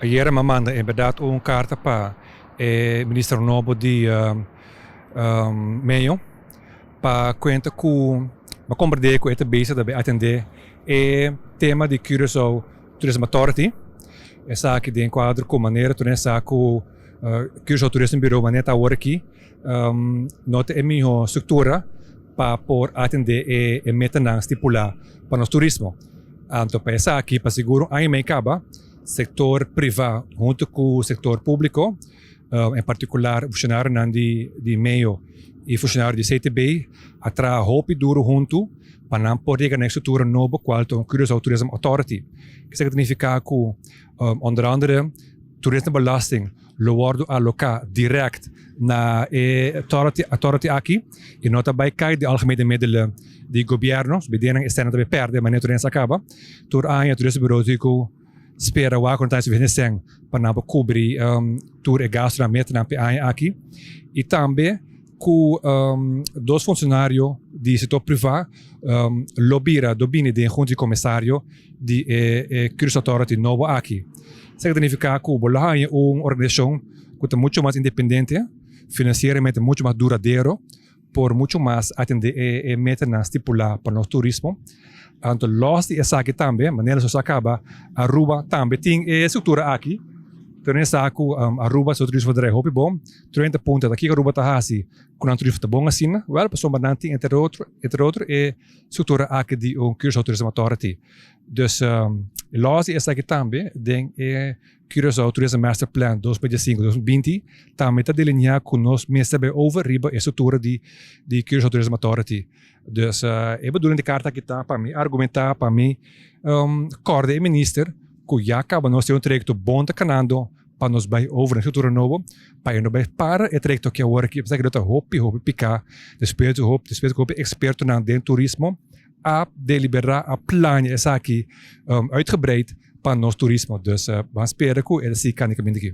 Ayera mi a manda en berdad un carta pa e minister nobo di Medio pa cuenta cu mi a comprende cu e ta bezig ta bay atende e tema di Curaçao Tourism Authority. Esaki den cuadro cu manera tur sa cu Curaçao Tourism Bureau manera ta awor aki no ta e miho structura pa por atende e metanan stipula pa nos turismo. Anto pa esaki pa sigur un aña y mei caba sector priva hunto cu sector publico en particular funcionarionan di meo y funcionario di CTB a traha hopi duro hunto pa nan por yega na e structura nobo cual ta un Curaçao Tourism Authority. Esaki ta nifica cu onder andere toeristenbelasting lo wordo aloca direct na e authority aki y no ta bay cay di algemene middelen di gobierno. Bidenan externo ta bay perde manera tur hende sa caba. Tur aña toeristenbureau tin cu spera wak cu no ta hay suficiente cen pa nan por cubri tur e gastonan metanan pa e aña aki. Y tambe cu dos funcionario di sector priva lo bira lo bini den hunta di comisario di e Curaçao Authority nobo aki. Esaki ta nifica cu bo lo haña un organisacion cu ta mucho mas independiente, financieramente mucho mas duradero, por mucho mas atende e metanan stipula pa nos turismo. Anto los di esaki tambe, manera nos a caba, Aruba tambe tin e structura aki. Pero nos sa cu Aruba su turismo ta drai hopi bon. 30 punto ta kiko Aruba ta hasi ku nan turismo ta bon asina? Wèl, pasobra nan tin entre otro entre otro e struktura aki di un Curaçao Tourism Authority. Dus e lòs di esaki tambe den e Curaçao Tourism Master Plan 2015 2020 tambe ta delineá ku nos mester bai over riba e struktura di di Curaçao Tourism Authority. Dus e bedoeling di karta aki ta pa mi argumentá, pa mi kòrda e minister ku ya kaba nos tin un trayekto bon ta kanando pa nos bai over na struktura nobo, pa e no bai para e trayekto aki awor aki, apesar ku ta hopi hopi piká, despues di hopi despues ku hopi ekspertonan den turismo a deliberá, a plania esaki uitgebreid pa nos turismo. Dus ban spera ku e ta sigui kanda e kaminda aki.